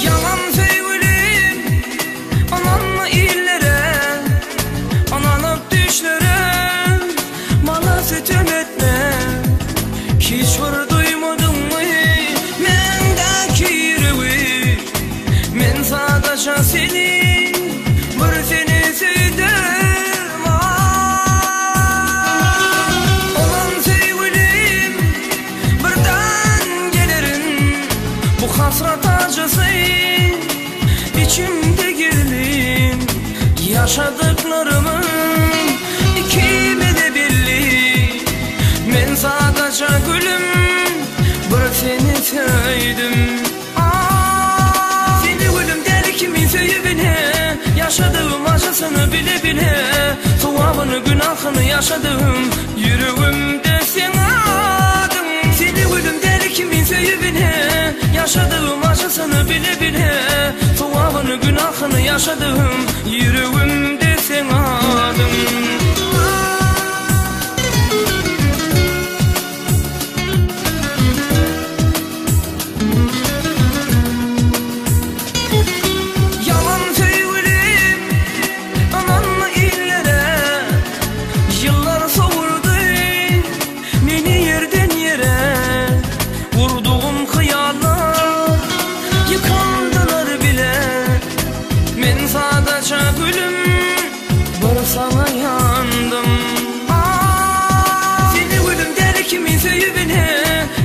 Ýalan söýgülim, ynanma illere, Ynanyp düşlere, maňa sütem etme. Hiç bir duýmadyňmy mendäki ýüregi? Men sadaja seni, bir seni söýdüm, ah! Ynam söýgülim, Birden gelerin bu hasrat acısy içimde gizlin Yaşadıklarımın ikimize belli Men sadaja gülüm bir seni söydüm Ah, Seni gülüm deli kimin söýübine Yaşadığım acısını bile bile Sogabını günahını yaşadığım Ýüregimde seň adyň Seni gülüm däli kimin söýübine Ýaşadygym ajysyny bile bile Sogabyny günahyny ýaşadygym Ýüregimde seň adyň. Ýalan söýgülim Ynanma illere, Ýyllar sowurdy meni ýerden ýere. Gurdugym hyýallar ýykyldylar bile. Men sadaja gülüm, bir saňa ýandym. Ah, seni gülüm däli kimin söýübine,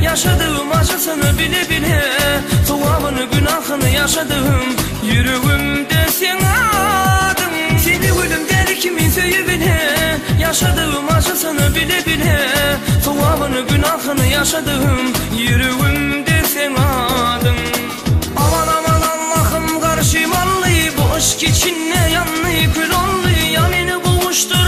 Ýaşadygym ajysyny bile-bile, Sogabyny, günahyny ýaşadygym Ýüregimde seň adyň. Seni gülüm däli kimin söýübine, Ýaşadygym ajysyny bile-bile, Sogabyny, günahyny ýaşadygym Ýüregimde seň adyň. Aman aman Allahym garşym aldy, Bu yşk içinde ýandy, kül oldy, Ýa meni gowuşdyr.